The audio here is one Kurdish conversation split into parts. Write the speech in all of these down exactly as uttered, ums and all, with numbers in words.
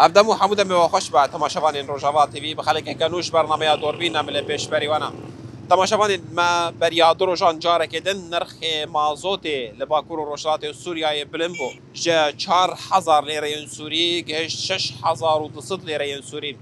Ev dem û hemû demê we xweş be, temaşevanên Rojava T V, bi xelekeke nû ji bernameya Dorbîn em li pêşberî we ne. Temaşevanên me, beriya du rojan carekê din nirxê mazotê li Bakur û Rojhilatê Sûriyeyê bilind bû. Ji çar hezar lêreyên Sûrî gihişt şeş hezar û du sed lêreyên Sûrî.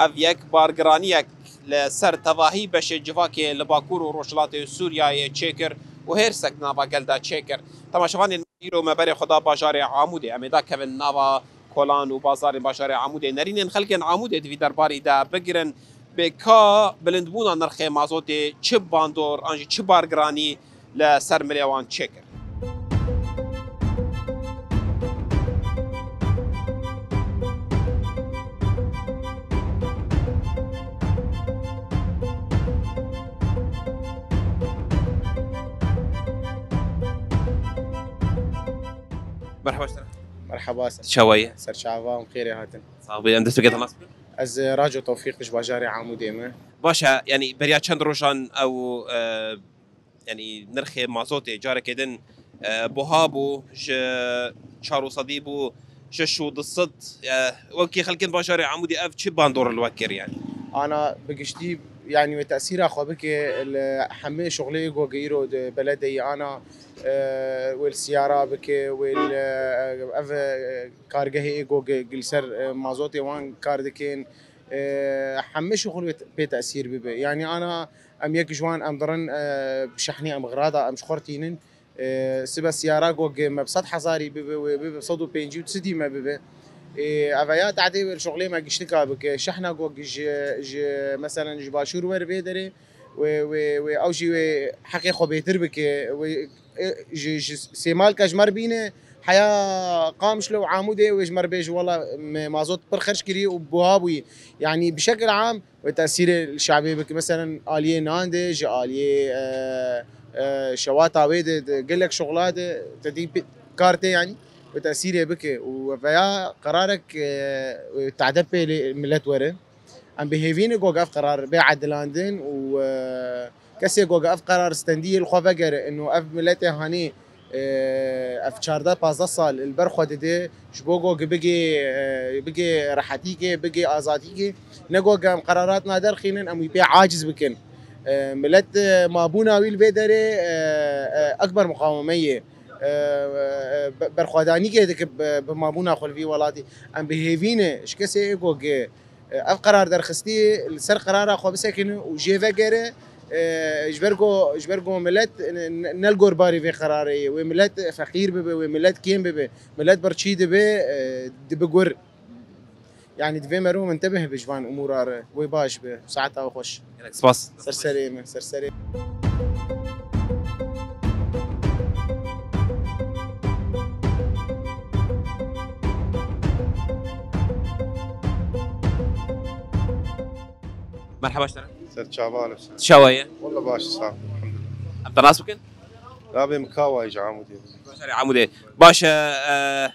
Ev yek bargiraniyek li ser tevahî beşê civakê li Bakur û Rojhilatê Sûriyeyê çêkir û hêrsek nava gel de çêkir. Temaşevanên me, îro me berê xwe da bajarê Amûdê. Em ê dakevin nava kolan û bazarên bajarê Amûdê. Nerînên xelkên Amûdê di vî derbarî de bigirin, bê ka bilindbûna nirxê mazotê çi bandor an jî çi bargiranî li ser milê wan çêkir. Merhaba, ji te re. Merhaba, ser çawa ye? Ser çava, em xêrê hatin. Sax bî, em dest pê ke te nas bikin. Ez, e, Raco Tewfîq, ji bajarê Amûdê me. Baş e, yanî beriya çend rojan ew, e, yanî nirxê mazotê carekê din, e, buha bû, ji çar û sedî bû şeş û du sed, e, wekî xelkên bajarê Amûdê ev çi bandor li we kir yanî? Ana bi giştî, yanî wê tesîra xwe bike li hemê şuxlê êgo ge îro di beledeyî ana, e, wê li siyara bike, wê li, e, ev, e, kargehê êgo ge li ser, e, mazotê wan kar dikin. E, hemê şuxul wê pê tesîr bibe. Yanî ana em yek ji wan em dirin, e, şehnî em xirada em ji xwe re tînin. E, sibe siyara go ge me bi sed hezarî bibe, wê bibe bi sed û pêncî û du sedî me bibe. E, eve ya tadê wê li şuxlê me giştika bike. Şehna go ge ji, ji, meselen ji başûr wer vê derê, wê, wê, wê ew jî wê heqê xwe bêtir bike. Wê, e, ji, ji Sêmalka ji me re bîne, heya Qamişlo û Amûdê wê ji me re bêje, wela me mazot pir xerc kirî û buha bûyî. Yanî bi şekil am wê tesîrê li şabê bike. Meselen aliyê nan de, ji aliyê, e, e, şewata wê de, de gelek şuxla de, te dî pê-, kar tê yanî wê tesîrê bike. Û veya qerarek, e, wê tade pê lê millet were. Em bi hêvî ne go ev qerar bê edilandin û, e, kesê go ev qerar stendiyê li xwe vegere, ino ev miletê hanî, e, ev çardeh pazdeh sal li ber xwe dide, ji bo go bigê, e, bigê rehetîkê, bigê azadîkê, ne go em qerarat naderxînin, em wî pê aciz bikin. E, milet, e, mabûna wî li vê derê, e, e, ekber muqaweme ye. E, e, be-, berxwedanîkê dike bi, bi mabûna xwe li vî welatî. Em bi hêvî ne ji kesê go, e, ev qerar derxistî li ser qerara xwe bisekine û jê vegere, e, ji ber ku, ji ber ku milet ne, ne, ne li gor barî vê qerarê ye. Wê milet feqîr bibe, wê milet kêm bibe, milet birçî dibe, e, dibe gur. Yanî divê mero mintebih be ji van umûra re. Wê baş be. Saeta we xweş. Gelek spas. Ser serê me, ser serê. Merhaba, ji te re. Ser çava, Alişan. Çawa ye? Walla baş, sağ ol, elhamdülillah. Em te nas bikin? Navê min Kawa ye, ji Amûdê. Bajarê Amûdê. Baş e, e,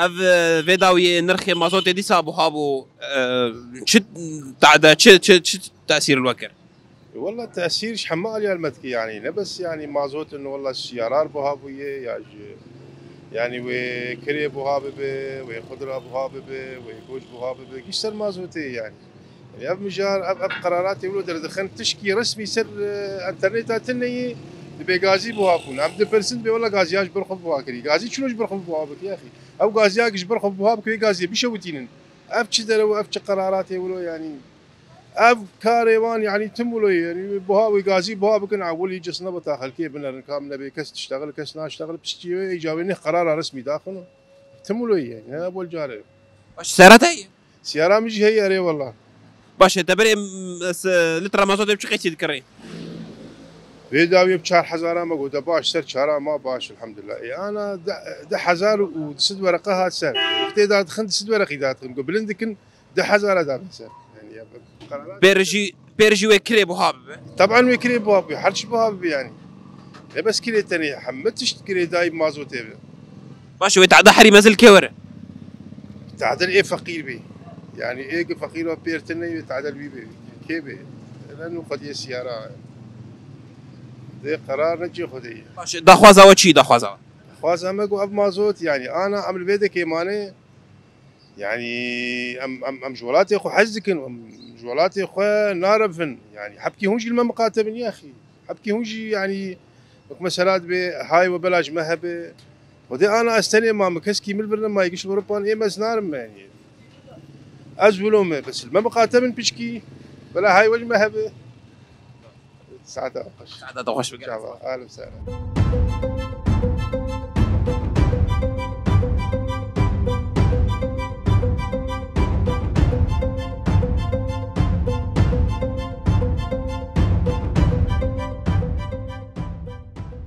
ev, e, vê dawiyê nirxê mazotê dîsa buha bû, e, çi tade, çi, çi, çi tesîr li we kir? Walla tesîr ji hemû aliyan me dike, yanî ne bes yanî mazot in, walla siyarar buha bûye ya jî, yanî wê kirê buha bibe, wê xudra buha bibe, wê goşt buha bibe, giş ser mazotê yanî. Yanî ev mijar, ev, ev qeraratê wilo derdixin, tişkî resmî ser, e, enterneta tune ye, dibê gazî buha bûn. Em dipirsin, dibê wela gaziya ji ber xwe buha kirî. Gazî çilo ji ber xwe buha bikî, yaxî? Ew gaziya ji ber xwe buha bikî, wê gaziyê bişewitînin. Ev çi derew, ev çi qeraratê wilo, yanî? Ev karê wan, yanî tim wilo ye, yanî buha wê gazî buha bikin, ewilî cisne bita xelkê binerin, kam nebê kes tiştexil, kes naştexil, piştî wê, îca wê nê qerara resmî daxin. Tim wilo ye, yanî, ne bol care. Baş, siyara te heye? Siyara min jî heye, erê wela. Baş e, te berê, m, s-, litra mazotê bi çi qeysî dikirî? Vê dawiyê bi çar hezara me gote, baş, ser çara ma baş, elhamdulillah. Ê, ana de, de hezar û du sed wereqe hat ser. Wextê dadixin, du sed wereqî dadixin. Go bilind dikin, du hezara dabin ser. Yanî ya, bi qerarat. Pêr jî, pêr jî wê kirê buha bibe. Taban wê kirê buha bibe, her çi buha bibe yanî. Ne bes kirê tenê, hemû tişt girêdayî mazotê be. Baş, wê tade herî mezin kê were? Tade ê feqîr bê. Yanî ê ki feqîr û pêr tune wê tade wî bê. Kê bê? Ene nû xwediyê siyara. Dê qerar ne cê xwedê ye. Baş, daxwaza we çi, daxwaza we? Daxwaza me ku ev mazot, yanî ana em li vê dekê mane, Yani em, em, em ji welatê xwe hez dikin, em ji welatê xwe narevin. Yani hebkî hûn jî li me miqate bin ya xî. Hebkî hûn jî yani wek mesela dibê hay we bela ji me hebe. Xwedê ana ez tenê ma, min keskî min li vir nema, yê giş li Ewropan ê me ez narim me yani. Ez wilo me, bes li me miqate bin piçkî, bela hay we ji me hebe. Saeta xweş. Saeta te xweş bike. Çava, ahlen sehlen.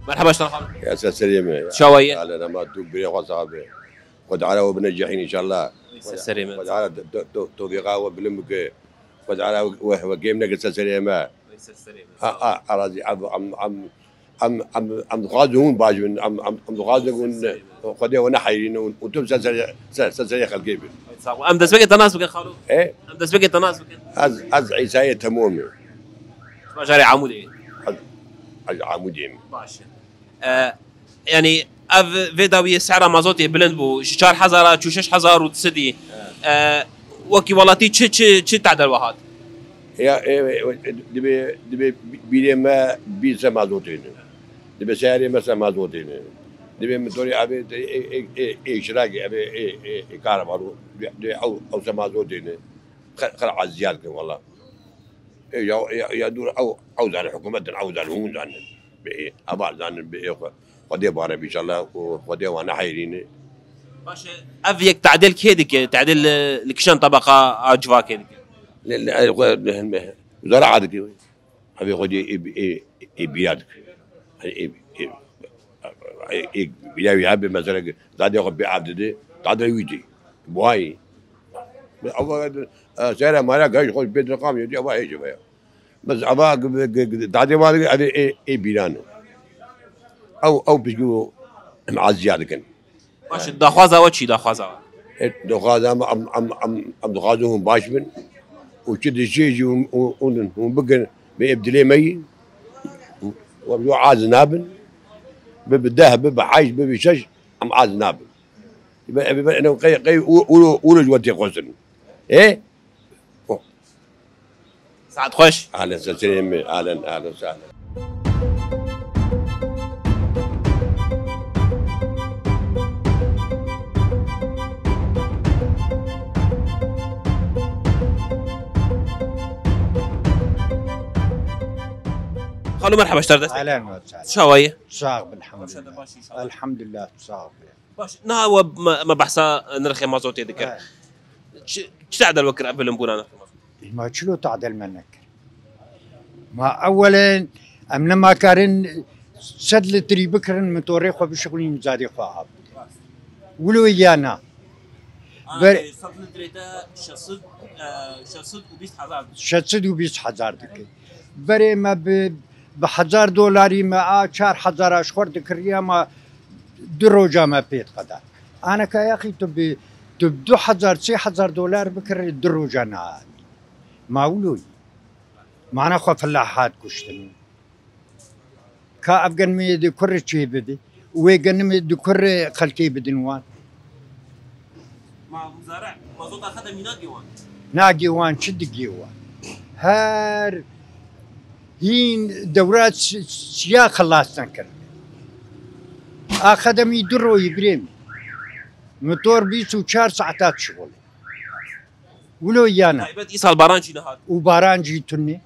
Merhaba, ştan xanım. Ya, ser serê me. Çawa ye? Ahlen, ama tu birê xwe sabe. Xwe Teala we binecehîn inşallah. Ser serê me. Xwe Teala to-, to-, to-, tevfîqa we bilind bike. Xwe Teala we, we, we kêm neke ser serê me. Ser serê me. A, a, a, razî, em, em, em, em, em, em dixwazin hûn baş bin, em, em, em dixwazin hûn Xwedê we neheyrîne û, û tu ser serê, ser, ser serê xelkê bin. Sağ ol. Em destpêkê te nas bikin xalo. E? Em destpêkê te nas bikin. Ez, ez Îsayê Temom im. Bajarê Amûdê. Ez, ez Amûdê me. Baş e. E, yani ev vê dawiyê sehra mazotê bilind bû. Ji çar hezar a çû şeş hezar û du sedî. E, wekî welatî çi, çi, çi tadel we hat? Ya, e, e, dibê, dibê bîrê me bîr ser mazotê ne. Dibê seyarê me ser mazotê ne. Dibê motorê evê, e, e, e, e, iştirakê, evê, e, e, e, karabaro. Dibê ew, ew ser mazotê ne. Xel-, xelk eziyet dikin, wela. E, ya, ya, ya dur, ew, ew zanin hikûmet in, ew zanin hûn zanin. Bi ê, eva zanin, bi ê xwe. Xwedê bare bî inşallah û Xwedê wan neheyrîne. Baş e, ev yek tadil kê dike? Tadil li, li kişan tebeqa a civakê dike? Li, li, e, xwe, li, li, zara a dike. Evê xwedê ê, ê, ê, ê bîra dike. Ê, ê, ê, ê, ê bîra wî hebe, mesela, zadê xwe bê av dide, tadil wî tê. Buhayê. Ava, e, seyre mara gayş xwe bê diqam yedi, ava hêj be ya. Bes ava g-, g-, g-, dadê wan eve ê, ê bîran e. Ew, ew pişkî em aziya dikin. Baş e, daxwaza we çi, daxwaza we? E, daxwaza em, em, em, em, em dixwazin hûn baş bin. Û çi dişê jî hûn, hûn, hûn, hûn bikin, bi ev dilê me yî. Wek jo az nabin. Bi, bi deh, bi, bi heşt, bi, bi şeş, em az nabin. Be, be, be, eno qey, qey, u, u, u, u, ji we tê xwestin. E? Saet xweş. Ahlen, ser serê me, ahlen, ahlen, sahlen. Xalo, merheba, ji te re dest. Ahlen ve sahlen. Çawa ye? Sax bin, elhamdülillah. Baş e, te baş inşallah. Elhamdülillah, sax bin. Baş, niha we me, me behsa nirxê mazotê dikir. He. Çi, çi tadel we kir ev bilimbûna nirxê mazotê? Ma çilo tadel me nekir. Ma ewelen em nema karin sed litrî bikirin, motorê xwe bişixulîn, zadê xwe av bidin. Wilo ya na. Ber- Sed litrê te şeş sed, e, şeş sed û bîst hezar dike. Şeş sed û bîst hezar dike. Berê me bi, bi hezar dolarî me a çar hezar a ji xwe dikiriye, ma du roja me pê diqeda. Aneka yaxî tu bi, tu bi du hezar, sê hezar dolar bikirî, du roja naanî. Ma wilo yî. Mana xwe filahat kuştin. Ka ev genimê di kurê çê bidin. Wê genimê di kurê xelkê bidin wan. Ma muzare, mazota xedemî nagê wan? Nagê wan, çi digê wan? Her hîn dewra si-, siya xelas nekirin. A xedemî du royî birê min. Motor bîst û çar saeta dişixulê. Wilo ya na. Taybet îsal baran jî nehat. Û baran jî tune.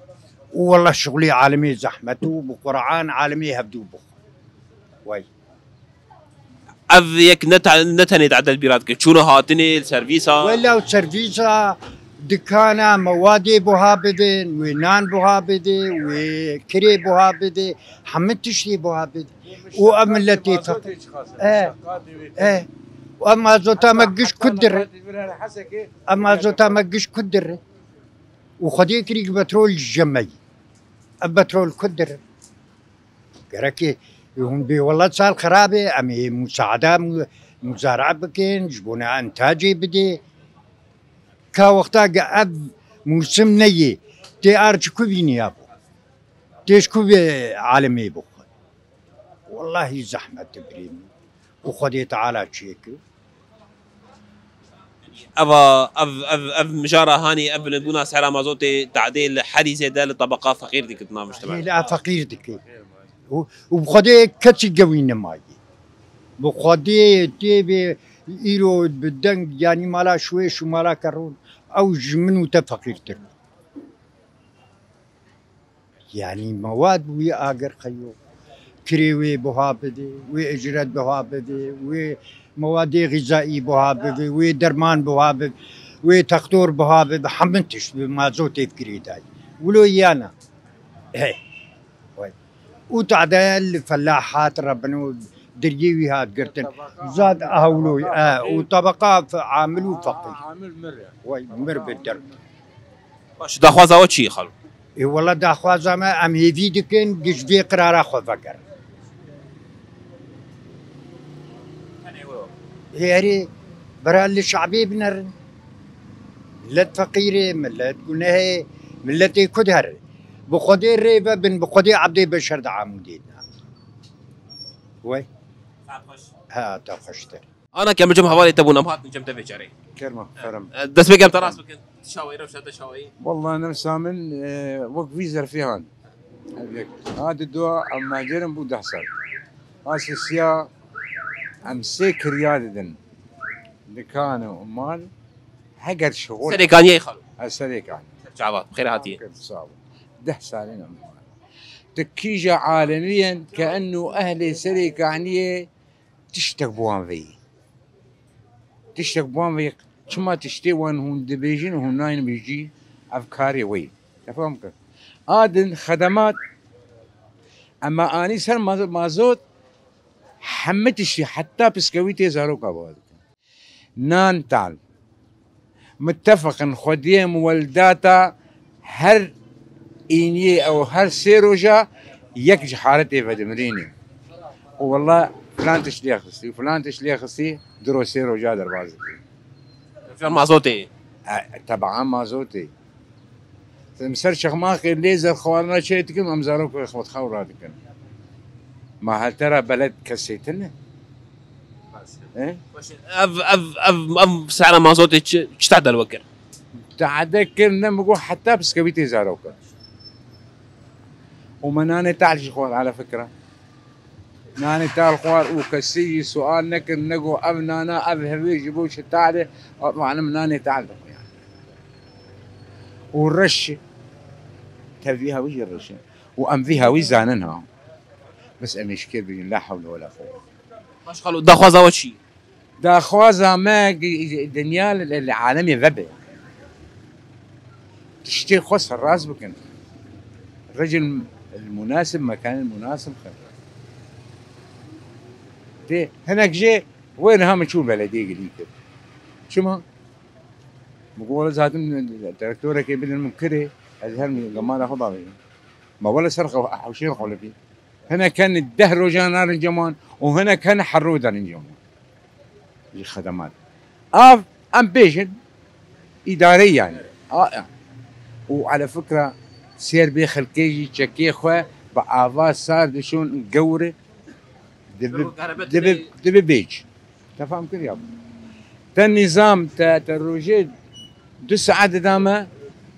Û wela şixulê alemê zehmet û bi Quran alemê hevdû bixwe. Way. Ev yek ne te-, ne tenê tadel bîra dike. Çûna hatinê, li servîsa. Wela û servîsa, dikana, mewadê buha bidin, wê nan buha bide, wê kirê buha bide, hemî tiştê buha bide. Û ev miletê feqîr. E, e. Û ev mazota me giş ku dire. Ev mazota me giş ku dire. Û Xwedê kirî ki petrol ji me yî. Ev petrol ku dire. Gerekê hûn bê wela sal xirab e, em ê musaada mu-, muzara bikin, ji bona entacê bidê. Ka wexta ge ev mûsim neyê, tê ar ji ku bîniya bû? Tê ji ku bê alemê bixwe? Wellahî zehmet e birê min. Û Xwedê Teala çêkir. Eva, ev, ev, ev mijara hanî, ev bilindbûna sera mazotê tadê li herî zêde li tebeqa feqîr dikit nav mujtema. Lê li feqîr dike. Û, û bi Xwedê kesî gewî nemaye. Bi Xwedê tê bê îro bi deng, yanî mala şûêş û mala kerûn, ew ji min û te feqîrtir. Yanî mewad wî agir xeyo. Kirê wê buha bide, wê icret buha bide, wê mewadê xîzayî buha bide, wê derman buha bide, wê textor buha bide, hemû tişt bi mazotê girêdayî. Wilo yana. Hey. Way. Û tade li felahat rebin û deriyê wî hat girtin. Zad hewlo, e, û tebeqa fe-, amil û feqîr. Amil mir e. Way, mir bi der. Baş, daxwaza we çi ye, xalo? Ê, wela daxwaza me, em hêvî dikin, giş vê qirara xwe vegerin. Ê, erê, bera li şabê binerin. Millet feqîr e, millet guneh e, milletê ku dihere. Bi Xwedê rê ve bin, bi Xwedê Ebdê Beşer di Amûdê de. Wey. Saet xweş. Ha, te xweştir. Ana ke min cem hevalê te bûn, em hatin cem te vê carê. Kerma, ferem. E, dest pê kem te rast bikin. Çawayî, rewşa te çawayî? Wallah, nefsa min, e, wek vî zerfê han. Ev yek. Ha, di dua em macerin bû deh sal. Ha, sisiya em sê kirya didin. Dikan û mal, heger şixul. Serêkaniyê xalo. Ez Serêkan. Ser çava, xêr hatiye. Sağ ol. Deh salên em. Ti kîja alemî yen ke enû ehlê Serêkaniyê tiştek bi wan ve ye. Tiştek bi wan ve ye. Çima tiştê wan hûn dibêjin, hûn nayên bêjî, ev karê we ye. Te fam kir. A din xedemat, ema anî ser ma-, mazot, hemî tiştî, heta piskewîtê zaroka bi wan dikin. Nan tal. Mitefeqin xwediyê miweldata her îniyê ew her sê roja yek ji haretê vedimirînê. Û wela filan tişt lê xistî, filan tişt lê xistî, diro sê roja derbas dikî. Filan mazotê. E, teban mazotê. Em ser çaxmaxê lêzer xwarina çê dikin, em zarokê xwe xew radikin. Ma heltera beled kesê tune? E? Baş e. Ev, ev, ev, ev sehra mazotê çi, çi tade li we kir? Tade kir, ne min got heta piskevîtê zarokan. Û me nanê tal jî xwar, ala fikra. Nanê tal xwar û kesî jî sual nekir, nego ev nana, ev hevê ji bo çi tal e, atmanim nanê tal dixwe yani. Û reş, tevî hewî jî reş e. Û em vî hewî zanin ha. Bes em ê ji kê bigin, la hewle wela quwwete. Baş xalo, daxwaza we çi? Daxwaza me gi-, dinya li, li alemê vebe. Tiştê xwe serrast bikin. Rejil munasib, mekanê munasib xwe. Tê, hinek jê wê niha min çû belediyê gilî kir. Çima? Min got, wele zaten direktorekê bidin min kirê, ez her min gemara xwe bavêjim. Ma wele ser xew-, hewşên xwe li bî. Hinek hene deh rojan narin ceman û hinek hene her roj derin ceman. Ji xedemat. Av em bêjin îdareyî yani. A, a. Û ala fikra sêr bê xelkê jî çekê xwe bi ava sar dişon gewr dibi, dibi, dibi bêj. Te fam kir ya? Te nîzam, te, te rojê du saet dida me,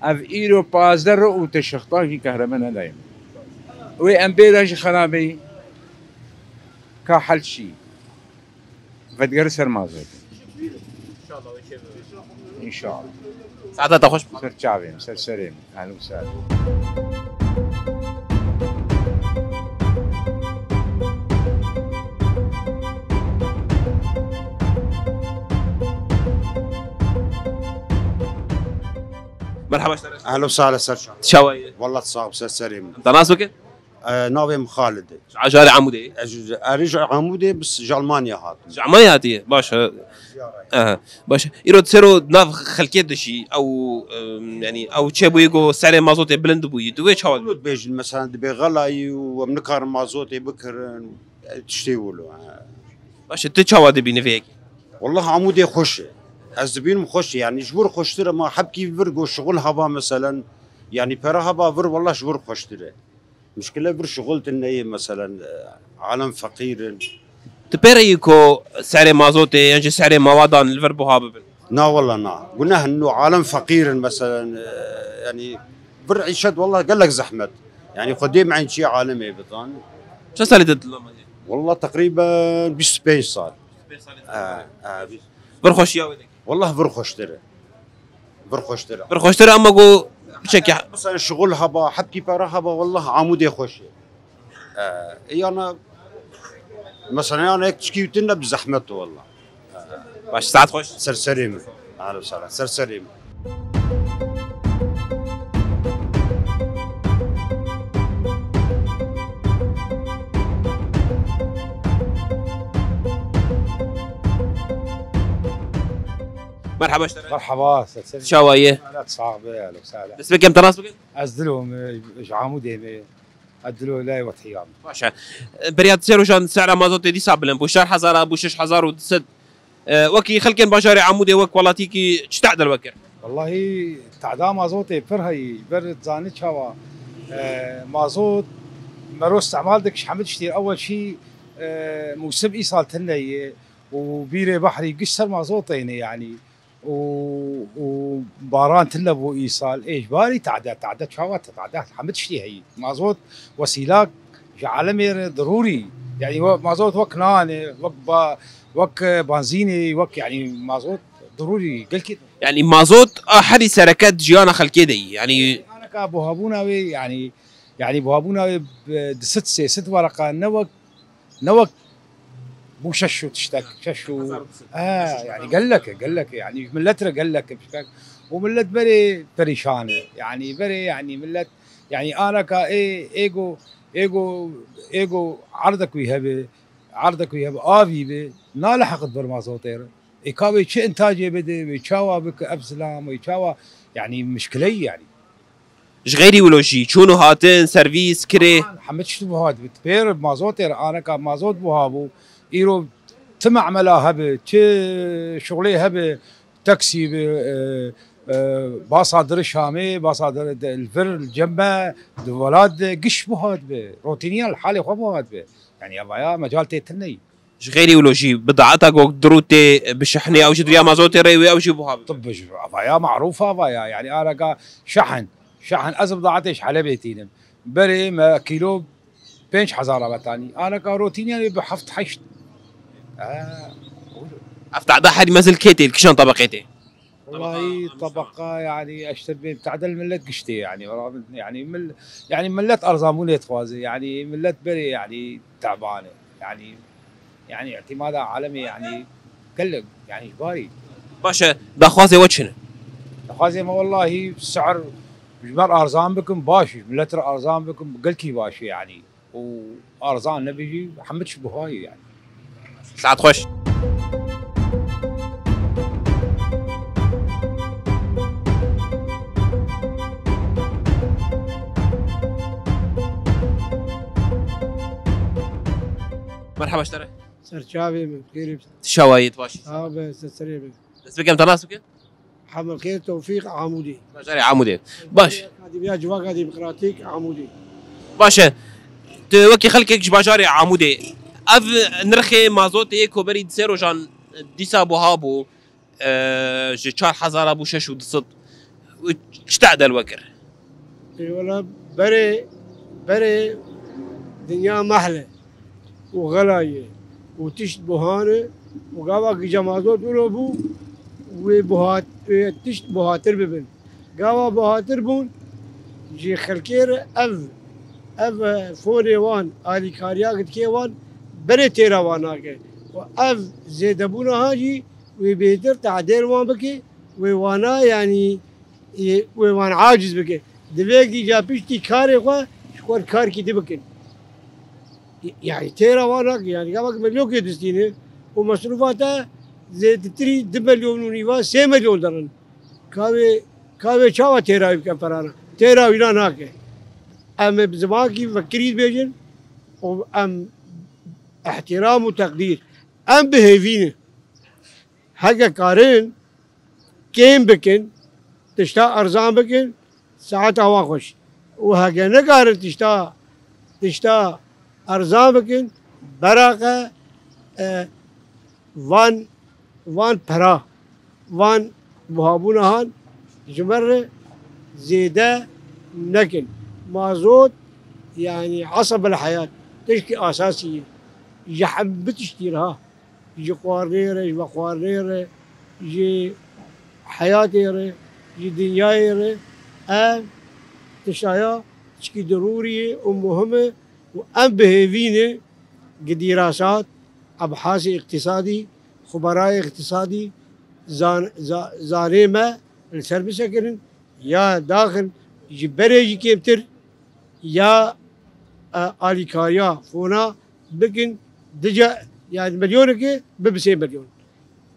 ev îro pazdeh ro û te şixtan jî kehrebe nedayê min. Wê em bêra jî xerabeyî. Ka hel çi? Vedigerin ser mazotê. İnşallah. Saeta te xweş. Ser çavê min, ser serê min. Ehlen û sehlen. Merhaba, ser. Ehlen û sehlen, ser çavê. Çawayî? Wallah sağ ol, ser serê min. Te nas bikin? E, navê min Xalid e. Ji ajarê Amûdê? Ez ji, erê ji Amûdê, bes ji Almanya hatim. Ji Almanya hatiye? Baş e. Aha, baş e. Îro sero nav xelkê dişî, ew, em, yani, ew çêbûyî ku serê mazotê bilind bûyî. Tu wê çawa? Wilo dibêjin, mesela, dibê xelayî û em nikarin mazotê bikirin, e, tiştê wilo, ha. Baş e, tu çawa dibînî vê yekê? Wallah Amûdê xweş e. Ez dibînim xweş e, yani, ji wir xweştir e, ma hebkî vir ku şixul heba, meselen, yani, pera heba vir, wallah ji wir xweştir e. Muşkile vir şixul tune ye, meselen, e, alem feqîr in. Tu pê re yî ku serê mazotê yan jî serê mewadan li vir buha bibin? Na walla na. Guneh no alem feqîr in mesela, e, yani bir îşet walla gelek zehmet. Yani Xwedê me çi alemê bidan. Çend salî te dilo mezî? Walla teqrîben bîst û pênc sal. Pênc salî te dilo. E, e, bîst. Vir xweşiya wê dikî? Walla vir xweştir e. Vir xweştir e. Vir xweştir e ama ku biçekî. Mesela şixul heba, hebkî para heba, walla Amûdê xweş e. E, yana, mesela, yana yek çikî tune bi zehmet walla. Baş, saet xweş. Ser serê min. Ahlen sahlen. Ser serê min. Merhaba ji te re. Merhaba, ser serê. Çawa ye? Halet sax be, ahlen sahlen. Dest bikim, te nas bikin? Ez Dilo me, ji Amûdê me. Ez Dilo lay wetiyam. Baş e. Beriya sê rojan sehra mazotê dîsa bilind bû. Çar hezar bû, şeş hezar û du sed. E, wekî xelkên bajarê Amûdê wek welatîkî çi tehdel we kir? Wellahî, tehda mazotê pir heyî. Ber zanî çawa, e, mazot mero istemal dikiş hemî tiştî. Ewel şî, e, mûsim îsal tune ye û bîrê behrî giş ser mazotê ne yanî. û, û baran tune bû îsal. Ê, ji barî tehde, tehde çawa te, tehde hemî tiştî heyî. Mazot wesîlak ji alemê re dirûrî. Yanî we-, mazot wek nan e, wek ba-, wek, e, banzînê, wek, yanî mazot dirûrî gelkî. Yanî mazot a herî sereke di jiyana xelkê de yî. Yanî aneka buhabûna wê, yanî, yanî buhabûna wê bi du sed sê sed wereqa ne wek Ne wek bû şeş û tiştek, şeş û, he, yanî gelek e, gelek e, yanî millet re gelek e tiştek. Û millet berê perîşan e, yanî berê, yanî millet, yanî aneka ê, êgo, êgo, êgo erdek wî hebe, erdek wî hebe, avî be, naliheq di ber mazotê re. Ê ka wê çi intacê bide, wê çawa bike ev zilam, wê çawa, yanî mişkileyî yanî. Ji xeyrî wilo jî, çûn û hatin, servîs, kirê. Heme tişt buha dibe. Pêr mazotê re, aneka mazot buha bû. Îro ti memela hebe, ti şuxlê hebe, taksî be, e, e, basa diriş hamê, basa dir-, de-, li vir, li cem me, di welat de giş buha dibe. Rotîniya li halê xwe buha dibe. Yanî evaya mecal tê tune yî. Ji xeyrî wilo jî bidaeta ku dirû tê bi şehnê ew ji diriya mazotê re wê ew jî buha bibe. Tib ji avaya marûf avaya, yanî areka şehn. Şehn ez bidaetê ji Helebê tînim. Berê me kîlo pênc hezar a vetanî. Areka rotînê bi heft heşt. Ev tehda herî mezin kê tê, li kîjan tebeqê tê? Wellahî tebeqa, yanî eştir bê tehda millet giştê yanî. Yanî mil-, yanî millet erzanbûnê dixwaze. Yanî millet berê yanî teban e. Yanî Yanî îtimada alemê yanî gelek yanî ji barî. Baş e, daxwazê we çi ne? Daxwazê me wellahî sihr ji me re arzan bikin baş e, millet re arzan bikin gelkî baş e yanî. Û arzan nebe jî hemî tişt buha ye yanî. Saet xweş. Merhaba ji te re. Serçavê min, xêrê bi. Tu çawa yî, tu baş î? Sağ be, se serê be. Dest bikim, te nas bikim? Hemilxêr Tewfîq Amûdê. Bajarê Amûdê. Baş. Akademiya Civaka Demokratîk Amûdê. Baş e. Tu wekî xelkek ji bajarê Amûdê. Ev nirxê mazotê yê ku berî sê rojan dîsa buha bû. E, ji çar hezara bû şeş û du sed. Û çi te del we kir? Ê, wela berê, berê dinya mehl e û xela ye û tişt buha ne û gava gija mazot wilo bû, wê buhat-, wê tişt buhatir bibin. Gava buhatir bûn, ji xelkê re ev, ev, e, fonê wan, alîkariya dikê wan berê têra wan nake. Û ev zêdebûna ha jî wê bêtir tehdêr wan bike, wê wana, yanî, ê, wê wan aciz bike. Divê gîja piştî karê xwe ji xwe karkî di bikin. Yanî têra wan nake, yanî gava ki milyokê distîne û mesrûfa te zêdetirî du milyon û nîva sê milyon derin. Ka wê, ka wê çawa têra wî bike perana? Têra wîna nake. Em ê bi zimankî vekirî dibêjin û em îhtîram û teqdîr. Em bi hêvî ne. Heke karin kêm bikin, tişta erzan bikin, saeta wan xweş. Û heke nikarin tişta, tişta erzan bikin, beraqe, e, van, van pera. Van buhabûna han ji me re zêde nekin. Mazot, yanî esas el heyat, tiştê asasî ye. Ji hemû tiştî re ha. Ji xwarinê re, ji vexwarinê re, ji heyatê re, ji dinyayê re, ev tiştaya çikî dirûrî ye û muhim e û em bi hêvî ne gi dîrasat, ebhasê îqtîsadî, xuberayê îqtîsadî, zan-, za-, zanê me li ser bisekirin, ya daxin ji berê jî kêmtir, ya, e, alîkariya fona bikin, dica, yani milyonekê bibe sê milyon.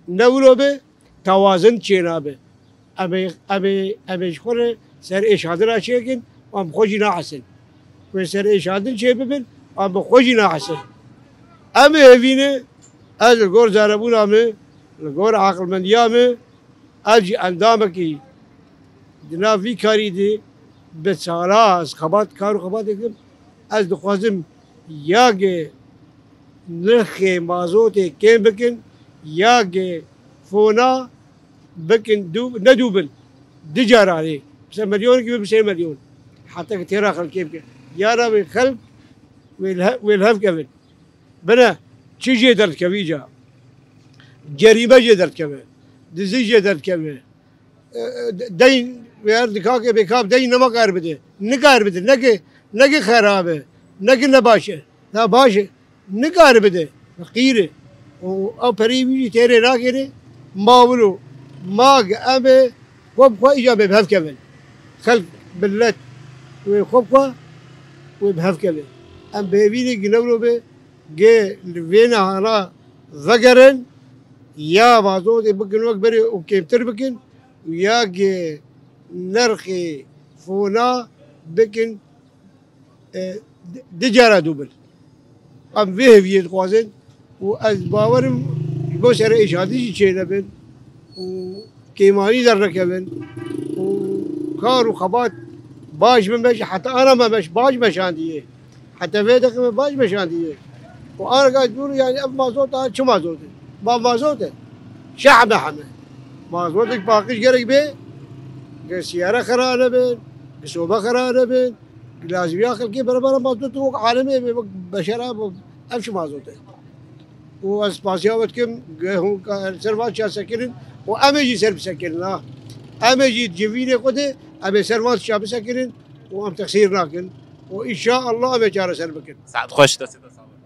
Ne wilo be, tewazin çênabe. Em ê, em ê, em ê ji xwe re ser êşandina çêkin, em bi xwe jî nahesin. Ku ser êşandin çêbibin, em bi xwe jî nahesin. Em ê hêvî ne, ez li gor zanebûna min, li gor aqilmendiya min, ez jî endamekî di nav vî karî de bi sala ez xebat, kar û xebatê dikim. Ez dixwazim ya ge nirxê mazotê kêm bikin, ya ge fona bikin du, ne dû bin. Du caranê. Bi se milyonekî bibe sê milyon. Heta ke têra xelkê bike. Ya Rabbi xelk wê li he-, wê li hev kevin. Bine, çi jê derdikevî ca? Cerîme jê derdikeve. Dizî jê derdikeve. E, e, de-, deyn, wer dikake bêkap deyn nema kar bide. Nikar bide. Neke, neke xerab e. Neke ne baş e. Ya baş e. Nikar bide. Feqîr e. Û ew pereyê wî jî têrê nakêne. Ma wilo. Ma ge em e. Xwe bi xwe îca bê bi hev kevin. Xelk, millet wê xwe bi xwe wê bi hev kevin. Em bi hêvî ne gi newro be. Ge li vê nehana vegerin, ya mazotê bikin wek berê û kêmtir bikin û ya ge nirxê fona bikin, e, di, di cara dû bin. Em vê heviyê dixwazin û ez bawerim ji bo sere êşandî jî çênebin û kêmanî dernekevin û kar û xebat baş bimeş, heta ana memeş baş meşandiye. Heta vê deqe me baş meşandiye. Û arga dûr, yani ev mazot a çi mazot e? Ma mazot e. Şehme heme. Mazotek paqij gerek be. Ge siyare xera nebin. Ge sobe xera nebin. Lazimiya xelkê berebere mazot wek alemê be, wek beşera be. Ev çi mazot e? Û ez spasiya we dikim, ge hûn ka-, ser van çiya sekirin û em ê jî ser bisekirin, ha. Em ê jî civînê xwe de, em ê ser van çiya bisekirin û em texsîr nakin. Û înşaallah em ê çareser bikin. Saet xweş, destê te sax be.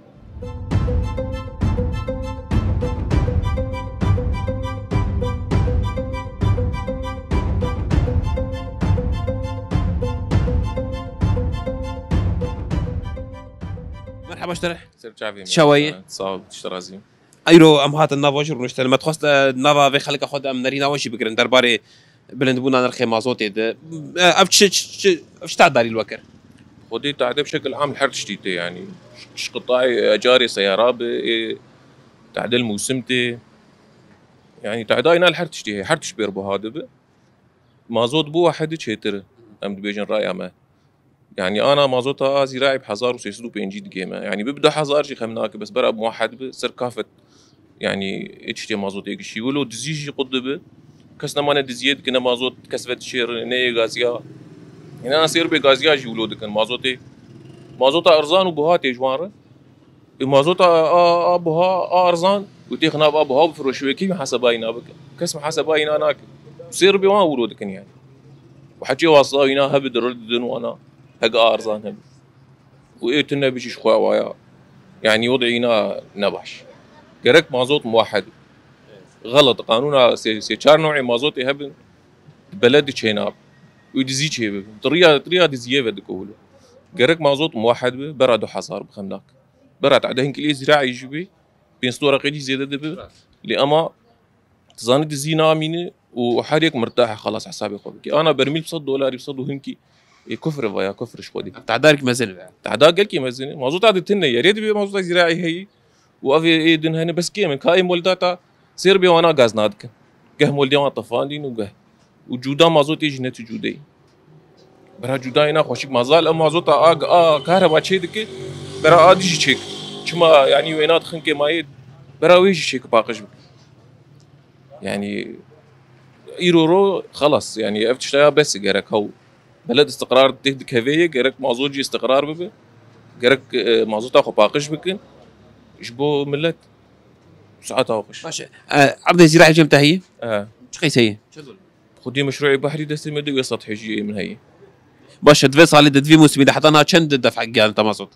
Merhaba ji te re. Ser çavê me. Çawa yî? Ha, sağ ol, tişt razî. Eyro em hatin nava jî rûniştin. Me dixwest, e, nava vê xelka xwe de em nerîna we jî bigirin derbarê bilindbûna nirxê mazotê de. E, ev çi, çi, çi, ev çi tedarî li we kir? Xwedê tade bi şekil am li her tiştî tê, yanî. Ji qitayê ecarê seyara be, ê tade li mûsim tê. Yanî tade îna li her tiştî heye, her tişt bêr buha dibe. Mazot bi wahidî çêtir e, em dibêjin raya me. Yanî ana mazota a zîraî bi hezar û sê sed û pêncî digê me. Yanî bi du hezar jî xem nake, bes bera muwahed bi ser kafet. Yanî ê tiştê mazotê gişî. Wilo dizî jî qut dibi. Kes nemane diziyê dikine mazot, kes ve dişêri, ne yê gaziya. Yanî ana sêr bê gaziya jî wilo dikin mazotê. Mazota erzan û buha tê ji wan re. Ê mazota a, a, a buha, a erzan û têxin a buha bifiroşî wê kî muhaseba îna bike? Kes muhaseba îna nake. Sêr bê wan wilo dikin yani. Û heçê wasa îna hebi diril didin wana. Heg a erzan hebi. Û ê tune bijî ji xwe waya. Yani wede îna ne baş. Gerek mazot muwahed. Xelet. Qanûna sê, sê çar newê mazotê hebin. Beled çênab. Û dizî çêbibin. Di riya, di riya diziyê ve dike wilo. Gerek mazot muwahed bi, bera du hezar bi xem nake. Bera te de hin kîlê zîraî jî bî, pênc sed werqê jî zêde dibi. Lê ema tu zanî dizî namîne û her yek mirtah e, xelas hesabê xwe bike. Ana bermîl bi sed dolarî, bi sed û hinkî, ê kufr e vaya, kufr ji xwedî. Tehdar ki mezin be. Tehda gelkî mezin e. Mazota di tune, yerê dibe mazota zîraî heyî. Û ev ê, ê din hene bes kêm in. Ka ê moldata sêr bê wana gaz nadikin. Geh moldê wan tefandîn û geh. Û cuda mazotê jî ne tu cudeyî. Bira cudayê na xweşik mazal, ew mazota a, a kahreba çê dike, bira a dijî çêk. Çima, yanî wêna dixin kêmayê, bira wê jî çêk paqij bike. Yanî Îro ro xelas, yani ev tiştaya bes e, gerek hew beled istiqrar tê dikeve ye, gerek mazot jî istiqrar bibe, gerek, e, mazota xwe paqij bikin ji bo millet. Saeta xweş. Baş e. E, Erdê Zîrayê cem te heye? E. Çi qeyse ye? Xwedî meşruê behrî destê me de wê sed hêjiyê min heye. Baş e, di vê salê de, di vê mûsimî de heta niha çend def'e giyanî te mazot?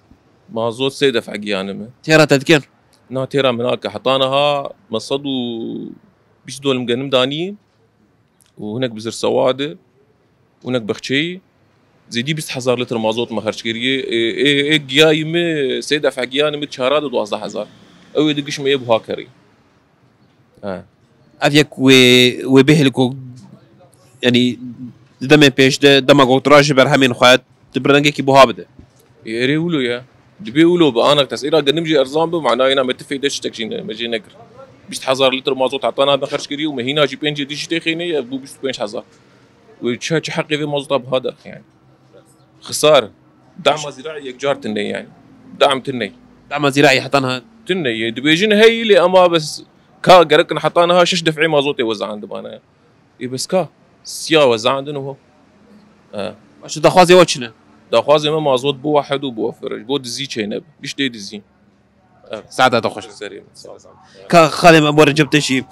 Mazot sê def'e giyanî me. Têra te dikin? Na, têra min nake. Heta niha me sed û bîst dolim genim danî û hinek bizir sewade û hinek bexçeyî. Zêdî bîst hezar litr mazot me xerc kiriye. Ê, ê, ê giyayî me, sê def'e giyanî me çara de duwazdeh hezar. Ew ê di giş me yê buha kerî. He. Ev yek wê, wê bêhêl ku, yanî, di demên pêş de, dema ku tu ji berhemên xwe, tu bi rengekî buha bide. Ê, erê wilo ye. Dibê wilo bi ana tesîra genim jî erzan bi, manayê na me tifê de tiştek jî ne, me jê nekir. Bîst hezar litr mazot heta niha me xerc kiriye û me hîna jî pêncê dî jî têxîne ye, ev bû bîst û pênc hezar. Wê çi, çi heqê vê mazota biha derxe yani. Xisar. Dama zîraî yekcar tune yani. Dam tune. Dama zîraî heta niha tune ye. Dibêjin hey lê ama bes ka gerekin heta niha şeş def'ê mazotê wezandibane. Ê bes ka siya wezandin ho. E. Baş e, daxwazê we çi ne? Daxwazê me mazot biwehed û biwefir. Ji bo dizî çênebe. Giştê dizî. Saeta te xweş. Serê min, sağ ol. Ka xalê me bo Recep te jî.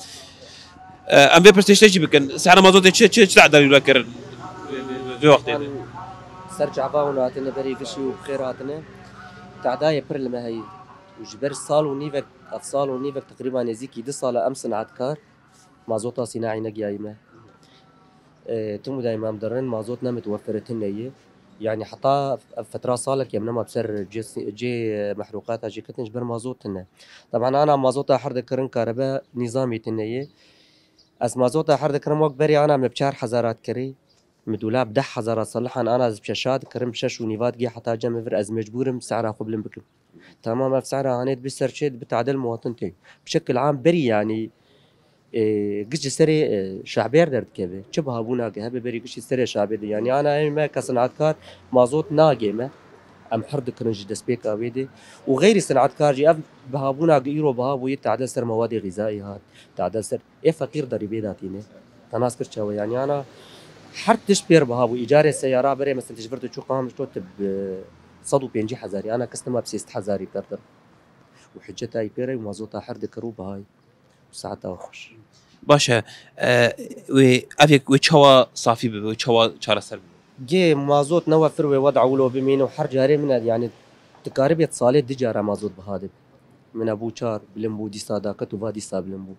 E, em vê pirsê te jî bikin. Sehra mazotê çi, çi, çi te'dayî wila kirin? Vê wextê de. Ser çava hûn hatine berî gişî û bi xêr hatine. Te'dayê pir li me heye. Û ji ber sal û nîvek, ev sal û nîvek teqrîban nêzîkî du sal e em sinetkar mazota sînaî negiyayî me. E, tim û dayîm em dirin, mazot ne mitwefir tune ye. Yani heta ev fetra salek em nema bi ser cê, cê mehrûqata jê ketin ji ber mazot tune. Teban ana mazota her dikirin karebe nîzamî tune ye. Ez mazota her dikirim wek berê ana me bi çar hezar dikirin. Min dûla bi deh hezara salihan ana ez bi şeş dikirim, bi şeş û nîv digê heta cem vir ez mecbûr im sehra xwe bilind bikim. Tamam, ev sehra hanê dibi ser çê dibi tadil muwatin tê. Bi şekil am berî yanî, e, giş ji serê, e, şabêr derdikeve. Çi bihabûna ki hebe berî giş ji serê şabê de. Yanî ana em me ke sinatkar mazot nagê me. Em her dikirin ji destpêka wê de. Û xeyrî sinatkar jî ev bihabûna ki îro biha bûyî tadil ser mewadê xîzayî hat. Tadil ser Ê feqîr derî bê datîne. Te nas kir çawa? Yanî ana her tişt pêr biha bû. Îcarê seyara berê mesela ji vir tu çû Qamişlo tu bi sed û pêncî hezarî, ana kes nema bi sêzdeh hezarî berdir. Û hiceta yî pêre û mazota her dikir û bihayî. Saeta xweş. Baş e, e, wê, ev yek wê çawa safî bibe, wê çawa çareser bibe? Gê mazot newefir wê weda wilo bimîn û her carê min e, yanî dikaribê salê di cara mazot biha dibe. Min e bû çar, bilind bû, dîsa daket û va dîsa bilind bû.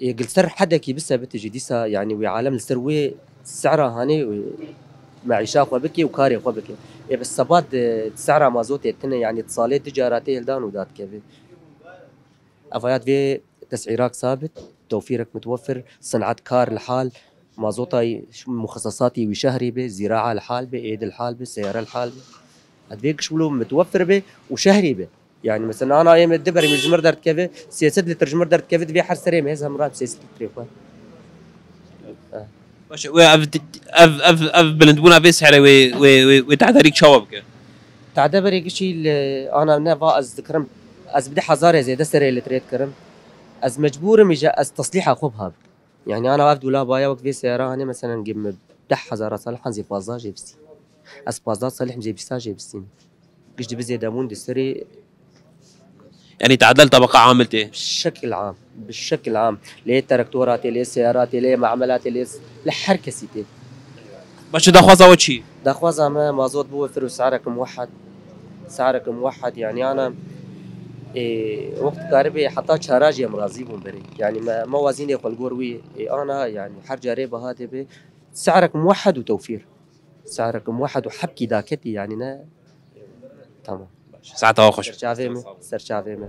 Ê, gil ser hedekî bisebite jî dîsa, yanî wê alem li ser wê sehra hanê, e, meîşa xwe bike û karê xwe bike. Ê, bi sebat, e, sehra mazotê tune, yanî salê du cara tê hildan û dadikeve. Evaya divê tesîrak sabit, tewfîrek mitwefir, sinetkar li hal, mazotayî muxesesatî wî şehrî be, zîraa li hal be, êd li hal be, seyare li hal be. Divê giş wilo mitwefir be û şehrî be. Yani mesela ana ê me di bermîl ji mir derdikeve, sê sed litr ji mir derdikeve, divê her serê me hêz hemra sê sed litrê xwe. Baş e, wê ev, ev, ev, ev bilindbûna vê sehrê wê, wê, wê, wê tehdarîk çawa bike? Tehde berê gişî li ana ne va ez dikirim, ez bi du hezarê zêde serê litrê dikirim. Ez mecbûr im îje ez teslîha xwe biha bikim. Yani ana ev dolaba ya wek vê seyara hanê mesela gê min deh hezara salih hanzê pazdeh jê bistî. Ez pazdeh salih zê bîsta jê bistîn. Giş dibi zêdebûn di serê. Yani tadel tabaqa amil tê. Şekil am. Bi şekil am. Lê terektora tê, lê seyara tê, lê mamela tê, lê, lê her kesî tê. Baş e, daxwaza we çi? Daxwaza me mazot biwefir û se'rek muwehhed. Se'rek muwehhed yani ana, e, wek dikaribê heta çara jî em razî bûn berê. Yani me, me wazînê xwe li gor wî, e, ana yani her carê biha tê bê. Se'rek muwehhed û tewfîr. Se'rek muwehhed û hebkî daketî yani ne. Tamam. Saeta we xweş. Serçavê me, serçavê me.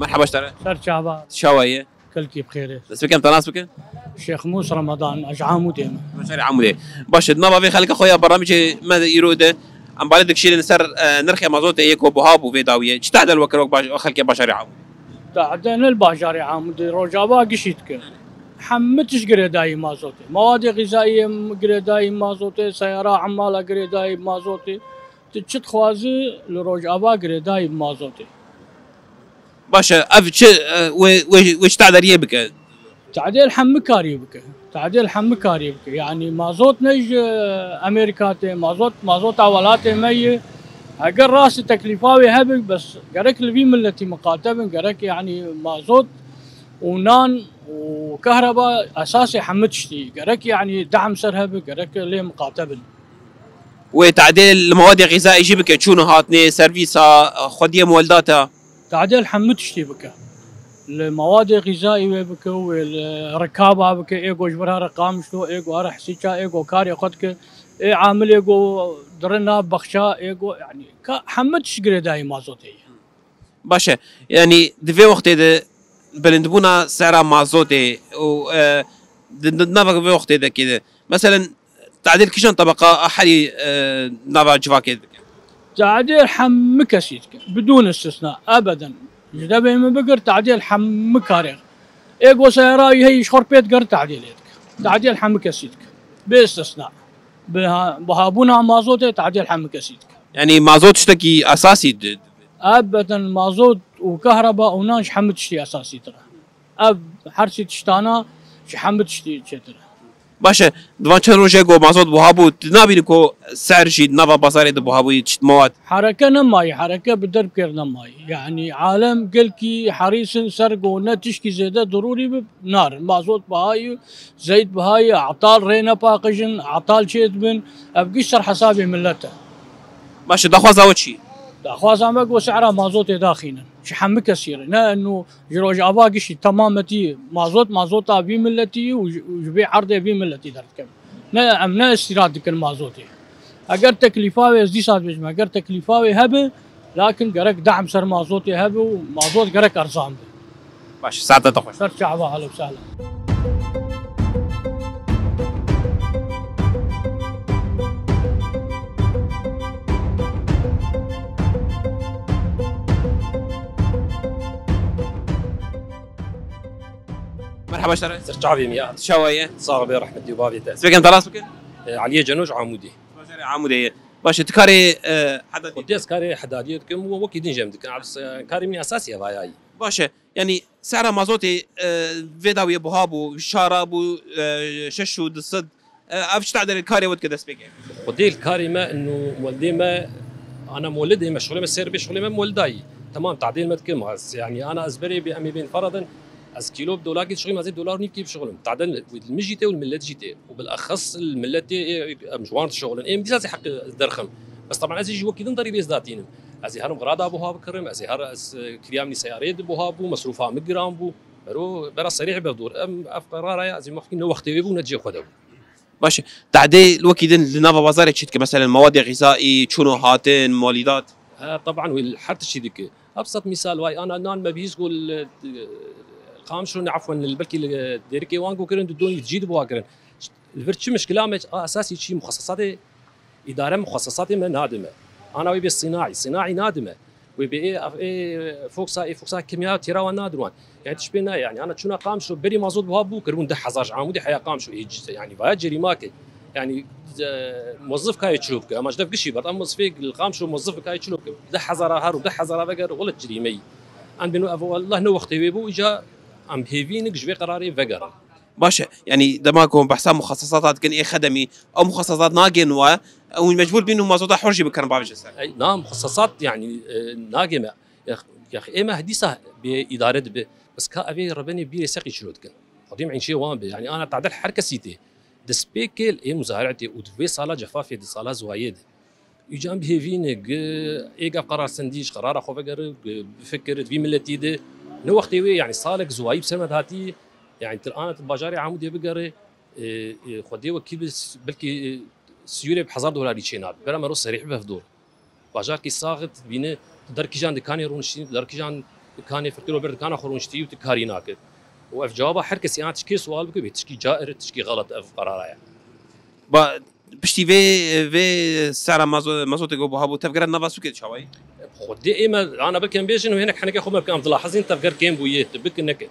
Merhaba ji te re. Ser çava. Çawa ye? Kelkî bi xêr e. Dest bikim, te nas bikim? Şêx Mûs Ramadan, ez ji Amûdê me. Bajarê Amûdê. Baş e, di nava vê xelka xwe ya bernamîcê me de îro de, em balê dikişînin ser, e, nirxê mazotê yê ku buha bû vê dawiyê. Çi tehdel we kir wek baş-, xelkê bajarê Amûdê? Tehde ne li bajarê Amûdê, Rojava gişî dike. Hemû tişt girêdayî mazotê. Mewada xîzayî girêdayî mazotê, seyara emala girêdayî mazotê. Tu çi dixwazî li Rojava girêdayî mazotê. Baş e, ev çi, e, wê, wê, wê çi tedariyê bike? Tadêl hemû karî bike. Tadêl hemû karî bike. Yanî mazot ne ji Amerîka tê, mazot, mazota welatê me ye. Eger rastî teklîfa wê hebe, bes gerek li vî miletî miqate bin, gerek yanî mazot û nan û kehreba esasê hemû tiştî. Gerek yanî dehm ser hebe, gerek lê miqate bin. Wê tadê li mewadê xîzayî jî bike, çûn û hatinê, servîsa, xwediyê muweldata. Tadê li hemû tiştî bike. Li mewadê xîzayî wê bike, wê li rikaba bike, ê go ji vir here Qamişlo, ê go here Hesîça, ê go karê xwe dike, ê amilê go dirin nav bexça, ê go, yanî, ka hemû tişt girêdayî mazotê ye. Baş e. Yanî di vê wextê de bilindbûna sera mazotê û, e, di, di nava vê wextê de kê de. Meselen, tadêl kîjan tebeqa a herî, e, nava civakê dike? Tadêl hemû kesî dike. Bidûn istisna. Ebeden. Ji devê min bigir tadêl hemû karê. Ê go seyara wî heyî ji xwe pê digir tadêlê dike. Tadêl hemû kesî dike. Bê istisna. Biha-, bihabûna mazotê tadêl hemû kesî dike. Yanî mazot tiştekî esasî di-, Ebeden mazot û kehreba û nan ji hemû tiştî esasîtir e. Ev her sê tiştana ji hemû tiştî çêtir e. Baş e, di van çend rojê ku mazot buha bû, tu nabînî ku ser jî di nava bazarê de buha bûyî tişt mewad? Hereke nemayî, hereke bi derb kir nemayî. Yanî alem gelkî herîs in ser ku ne tişkî zêde dirûrî bi narin. Mazot buha ye, zeyt buha ye, etal rê nepaqijin, etal çêdibin. Ev giş ser hesabê milet e. Baş e, daxwaza we çi? Daxwaza me ku sehra mazotê daxînin. Ji hemû kesî re. Ne eno ji Rojava giştî temametî mazot, mazota vî miletî û ji, û ji vê erdê vî miletî derdikevin. Ne, em ne îstîrad dikin mazotê. Eger teklîfa wê, ez dîsa dibêjim, eger teklîfa wê hebe, lakin gerek dehm ser mazotê hebe û mazot gerek erzan be. Baş, saeta te xweş. Ser çava, ehlen û sehlen. Merhaba ji te re. Ser çavê min ya. Çawa ye? Sax be, rehmetî û bavê te. Spêkem te rast bikin? E, Eliyê Ceno ji Amûdê. Bajarê Amûdê ye. Baş e, tu karê, e, hedadiyê Xwedê ez karê hedadiyê dikim û wekî din jî em dikin. Ez, e, karê min esasî ev ayayî. Baş e. Yanî sehra mazotê, e, vê dawiyê buha bû, şara bû, e, şeş û du sed. E, ev çi tadêl karê we dike destpêkê? Xwedê li karê me, ino moldê me, ana moldê me, şixulê me sêr bê, şixulê me moldayî. Temam, tadêl me dikim. Ez, yanî ana ez berê bê, em ê bên feradin. Ez kîlo bi dolakê dişixulim, ez ê dolar û nîvkê bişixulim. Tadêl li min jî tê û li milet jî tê. Û bilexes li miletê ê, em ji wan dişixulin. Ê min dîsa ez ê heq derxim. Bes teban ez ê jî wekî din derî bêz datînim. Ez ê herim xirada buha bikirim, ez ê her, ez, e, kiriya min seyareyê di buha bû, mesrûfa min giran bû. Bero, bera serîh be dor. Em, ev qerara ya, ez ê mexkî ne wextê wê bû, ne cihê xwe de bû. Baş e. Tadê li wekî din li nava bazarê çi dike? Meselen, mewadê xîzaî, çûn û hatin, malîdat? Ha, teban wê li her tiştî dike. Ebsat mîsal, way ana nan me bihîst ku li, li Qamişlo ne, efwen, li belkî li Dêrikê wan ku kirin, di don cî di buha kirin. Li vir çi mişkila me, a esasî çi, muxesesatê, îdare muxesesatê me nadime. Ana wê bê sînaî, sînaî nadime. Wê bê ê, ev, ê, foksa, ê, foksa kimya têra wan nadir wan. Yani tişt pê nayê, yani ana çûna Qamişlo berî mazot buha bû, kiribûn deh hezar ji Amûdê heya Qamişlo, ê, c-, yani vaya cerîma ke. Yani, e, mozif kayê çilo bike, ama ji dev gişî bert, em mozifê li Qamişlo mozif bikayê çilo bike. Deh hezara her û deh hezara veger, wele cerîme yî. Em bêno ev, wallah ne wextê wê bû, îca em hêvî nik ji vê qerarê vegerin. Baş e, yani dema ku behsa muxasesata dikin ê xedemî, ew muxasesat nagên we, ew mecbûr bîn û mazota hor jî bikirin bavêje ser. Ey, na muxasesat, yani, e, nagê me. Yax, yax, ê me dîsa bê îdare dibe. Bes ka evê rebenê bîrê seqî çilo dikin. Xwedî min çê wan be. Yani ana tadel her kesî tê. Destpêkê ê muzaharetê û di vê sala cefafê di sala ziwayê de. Îcan bi hêvî ne, gi-, ê gav qerar sendî ji qerara xwe vegere, gi-, bifikir, di vî miletî de. Ne wextê wê, yani salek ziwayî bi ser me dihatî, yani til ana til bajarê Amûdê bigere, e, e, xwedê wekî bi s-, belkî, e, siyûrê bi hezar dolarî çê nabe. Bera me ro serîh bi hevdor. Bajarkî sax e, bîne, tu der kîjan dikanê rûniştî, tu der kîjan dikanê firtiro ber dikana xwe rûniştî û tu karî nake. Û ev cewaba her kesî, an tişkê sual bike, bê tişkî cair, tişkî xelet ev qerara ye. Ba, piştî vê, vê sera mazo-, mazotê ku buha bû, tevgera nava sûkê çawayî? Xwedê ê me, ana belkî em bêjin û hinek heneke xwe me bike, em dilahizîn tevger kêm bûye, tu bike neke.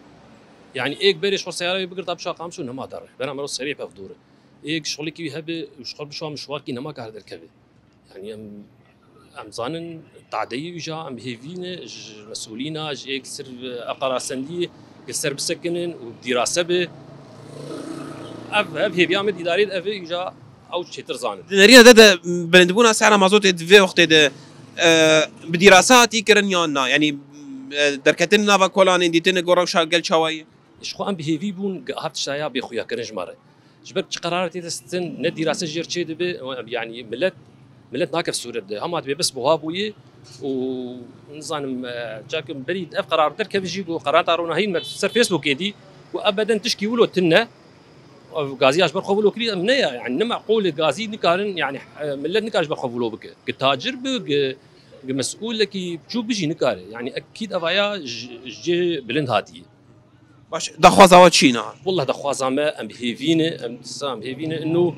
Yani êk berê ji xwe seyara wî bigirta bişa Qamişlo nema derê. Bera mero serê pev dor e. Êk şixulekî wî hebe û ji xwe bişa mişwarkî nema kar derkeve. Yani em, em zanin tadeyî wîja em hêvî ne ji mesulîna, ji êk li ser eqarasendiyê li ser bisekinin û dîrase be. Ev, ev hêviya me dîdarê de ev e, wîja ew çêtir zanin. Di nerîna de de bilindbûna sehra mazotê di vê wextê de, e, bi dîrasa hatî kirin yan na? Yanî, e, derketin nava kolanên dîtin go rewşa gel çawa ye? Ji xwe em bi hêvî bûn, gi-, ev tişta ya bêxuyakirin ji me re. Ji ber çi qerar tê destin, ne dîrase jêr çê dibe, em, yanî millet, millet nakev sûret de. Hema dibe bes buha bûye û nizanim, e, çakim berî ev qerar derkeve jî ku qerar ta ronahîn me ser Facebookê dî ku ebeden tişkî wilo tune. Ev gaziya ji ber xwe wilo kirî, em ne ya, yani ne meqûl e, gazî nikarin, yani, e, millet nikar ji ber xwe wilo bike. Gi tacir bi, gi, gi mesûlekî biçûk bi jî nikare. Yani ekîd evaya ji, ji cihê bilind hatiye. Baş, daxwaza we çi ne? Wallah daxwaza me em hêvî ne, em disa em hêvî ne, ino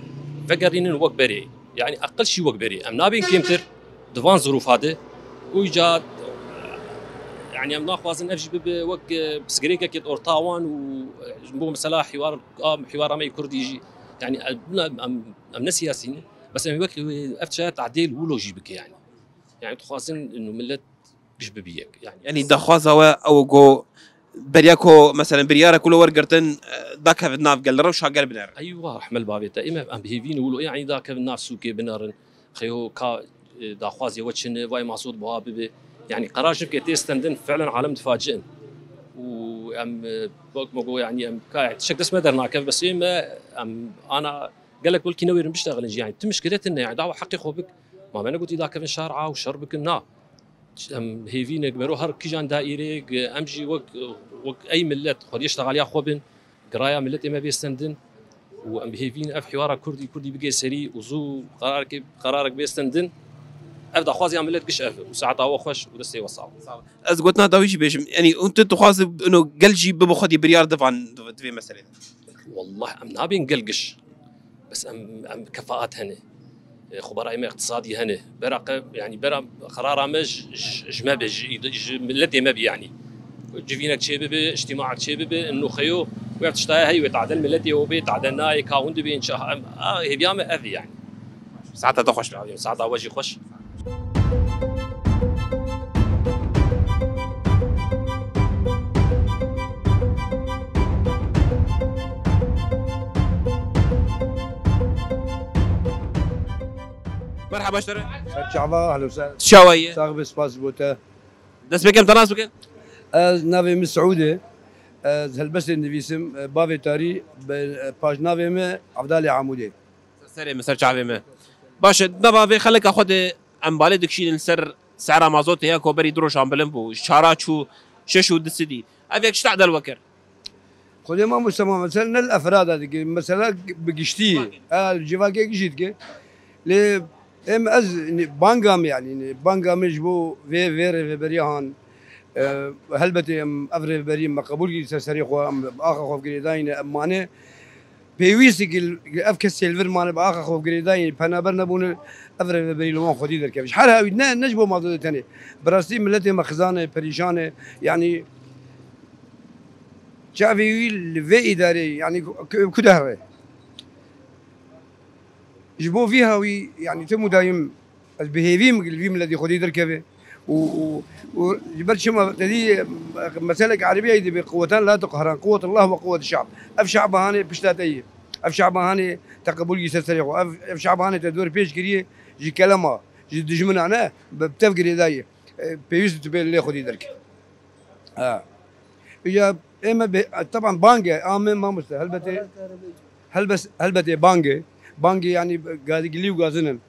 vegerînin wek berê. Yani eqil şî wek berê. Em nabên kêmtir di van zirûfa de. Û îca, yani em naxwazin ev jî bibe wek, e, pirsgirêkekê di orta wan û, e, ji bo mesela hîwar, a, hîwara me yê Kurdî jî. Yani, e, em, em, em ne siyasî ne. Bes em wek, e, ev çaya tadêl wilo jî bike yani. Yani dixwazin ino millet giş bibî yek. Yani. Yanî daxwaza we ew go beriya ku meselen biryara ku li wergirtin, e, dakevin nav gel, rewşa gel binerin. Eywa, rehmel bavê te. Ême em bi hêvî ne wilo, yani dakevin nav sûkê binerin. Xeyo ka, e, daxwazê we çi ne, vay mazot buha bibe. Yani qerar ji ke tê stendin fiilen alem difaciin. Û em, e, wek me go, yani em ka tiştek dest me dernakev, bes ême em ana gelek welkî newêrin biştexilin jî. Yani tu mişkile tune, yani dawa heqê xwe bik. Ma me negotî dakevin şar a û şer bikin, na. Em hêvî ne, mero her kîjan daîreyek, em jî wek, wek ey millet xwediyê ştexaliya xwe bin, giraya milletê me bê stendin û em bi hêvî ne ev hîwara Kurdî, Kurdî bigê serî û zû qerarek, qerarek bê stendin. Ev daxwaziya millet giş ev e û saeta we xweş û destê we sax. Ez gotina dawî jî bêjim, yanî hûn tu dixwazin ino gel jî bibe xwedî biryar divan di vê meselê de. Wallah em nabên gel giş. Bes em, em kefaat hene. E, xubarayê me iqtisadî hene. Bera qe-, yani bera qerara me ji, ji, ji me be, ji, ji milletê me be yani. Civînek çê bibe, îctîmaek çê bibe, ino xeyo, wê tiştaya hey wê tadel milletê o be, tadel nayê, ka hûn dibên çi, em, a, hêviya me ev e yani. Saeta te xweş be. Saeta we jî xweş. Merhaba ji te re. Ser çava, ehlo ser. Çawa ye? Sax be, spas bo te. Dest pê kem, te nas bikin? Ez navê min Siûd e. Ez helbestê nivîsim. Bavê tarî, be, paj navê min Evdalê Amûdê. Serê min, ser çavê min. Baş e, nava vê xeleka xwe de em balê dikişînin ser sehra mazotê ya ku berî du rojan bilind bû, ji çara çû şeş û du sidî. Ev yek ji tadel we kir. Xwedê mamoste, ma mesela ne li efrada dike, mesela bi giştî ye. Ha, li civakê gişî dike. Lê em ez, banga min, yani, banga min ji bo vê, vê rêveberiya han, e, helbetê em ev rêveberiyê me qebûl kir ser serê xwe, em bi axa xwe girêdayî ne, em mane. Pêwîst e ku ev kesê li vir mane bi axa xwe girêdayî, penaber nebûne, ev rêveberî li wan xwedî derkeve. Ji her hawî ne, ne ji bo mazotê tenê. Bi rastî miletê me xizan e, perîşan e. Yanî çavê wî li vê îdareyê, yanî ku, ku, ku dehre. Ji bo vî hawî, yanî tim û dayim Ez bi hêvî li vî miletî xwedî derkeve. Û, û, û ji ber çima te dî, meselek erebî ye dibe, quwetan la tuqheran, quwwetullah we quwwet şe'b. Ev şe'ba hanê pişta te ye. Ev şe'ba hanê te qebûl kî ser serê xwe. Ev, ev şe'ba hanê te dor pêç kiriye ji kelema, ji dijmina ne, bi tev girêdayî. E, pêwîst tu bê lê xwedî derke. Ha. Ya ême be, teban bang e, ame mamoste, helbetê, helbes-, helbetê bang e. Bangê, yanî, ga-, gilî û gazin in.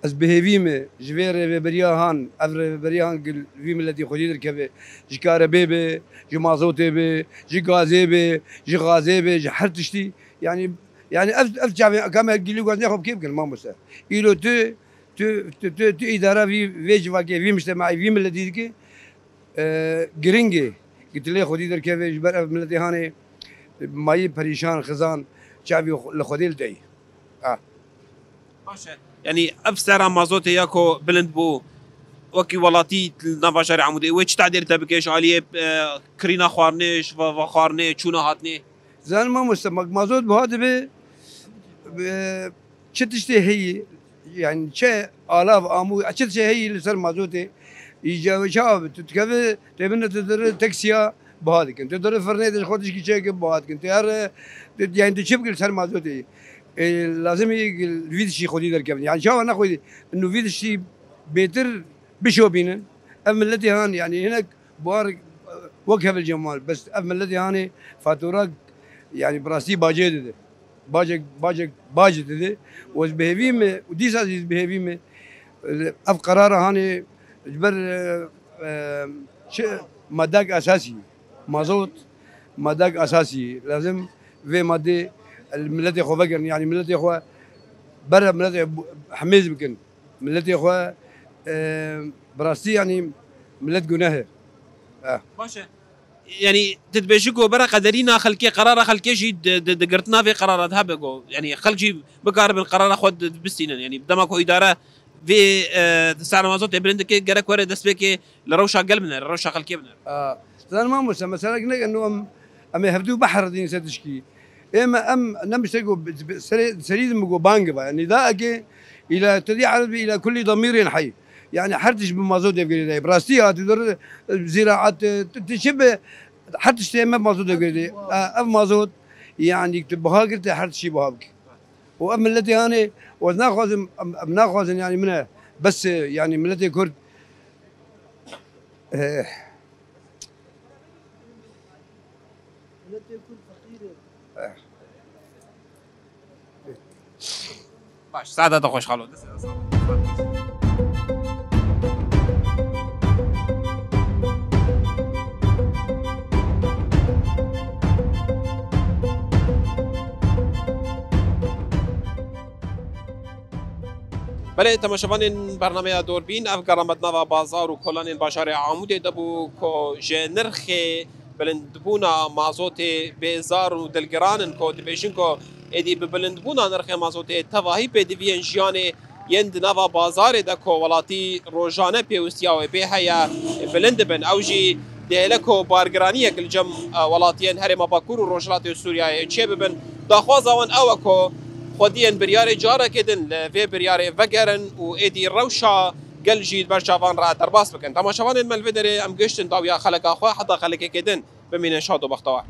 Ez bi hêvî me ji vê rêveberiya han, ev rêveberiya han gil-, vî miletî xwedî derkeve, ji karebê be, ji mazotê be, ji gazê be, ji xazê be, ji her tiştî. Yanî, yanî ev, ev çavê, ka me gilî û gazinê xwe bi kê bikin, mamoste? Îro tu, tu, tu, tu, tu îdara vî, vê civakê, vî mictemaî, vî miletî dike, e, giring e. Gitilê xwedî derkeve ji ber ev miletê hanê mayî perîşan, xizan, çavî xwe-, li xwedê li te yî. Ha. Baş e. Yanî ev sera mazotê ya ku bilind bû Wekî welatî li nav bajarê Amûdê wê çi tadêr te bike ji aliyê, e, kirîna xwarinê, ji ve-, vexwarinê, çûna hatinê? Zanim mamoste, mak mazot buha dibe, e, çi tiştê heyî, yani çi alav amû, çi tiştê heyî li ser mazotê, îcawe çawa bi, tu dikeve, tê bine tu diri teksiya buha dikin. Tu diri firnê de ji xwe tişkî çêke buha dikin. Tu her, tu, yani tu çi bikir li ser mazotê? E, lazim e vî tiştî xwedî derkevin. Yani çawa nexwedî, inu vî tiştî bêtir bişopînin. Ev milletê han, yani hinek buhar wek hev li cem wan. Bes ev milletê hanê fatura, yani bi rastî bacê dide. Bacek, bacek, bacê dide. Û ez bi hêvî me, û dîsa jî ez bi hêvî me. Ev qerara hanê ji ber, e, e, çi maddek esasî, mazot, maddek esasî. Lazim vê maddê li milletê xwe vegerin. Yani milletê xwe bere milletê hemêz bikin. Milletê xwe, e, bi rastî, yanî millet guneh e. Eh. Baş e. Yanî tu dibêjî ku bera qederîna xelkê, qerara xelkê jî di, di, di girtina vê qerara de hebe ku, yanî xelk jî bikaribin qerara xwe di, di bistînin. Yanî dema ku îdare vê, e, sehra mazotê bilind dike, gerek were destpêkê li rewşa gel binere, rewşa xelkê binere. Ah, zanim mamoste, mesela ne eno em, em ê hevdû behredîn ser tişkî. Ême em ne bi tiştek ku bi, bi, serê, serî din bi ku bang ba. Nîdaeke îla tedî erebî îla kullî damîrên heyy. Yani her tişt bi mazot dev girêdayî. Bi rastî hatî dur zîraet, tu, tu çi bi her tiştê me mazot dev girêdayî. E, ev mazot, yani tu buha girte her tiştî buha bike. Û ev milletê hanê, û ez naxwazim, em, em naxwazin yani min e, bes, e, yani milletê Kurd, e, Baş, saeta te xweş xalo. Belê, temaşevanên bernameya Dorbîn, ev gera me di nava bazar û kolanên bajarê Amûdê de bû ku ji nirxê bilindbûna mazotê bêzar û dilgiran in ku dibêjin ku êdî bi bilindbûna nirxê mazotê tevahî pêdiviyên jiyanê yên di nava bazarê de ku welatî rojane pêwistiya wê pê heye, bilind dibin. Ew jî dihêle ku bargiraniyek li cem, e, welatiyên herêma Bakur û Rojhilatê Sûriyeyê çêbibin. Daxwaza wan ew e ku xwediyên biryarê carekê din li vê biryarê vegerin û êdî rewşa gel jî di ber çavan re derbas bikin. Temaşevanên me, li vê derê em gihiştin dawiya xeleka xwe, heta xelekekê din bimînin şad û bextewar.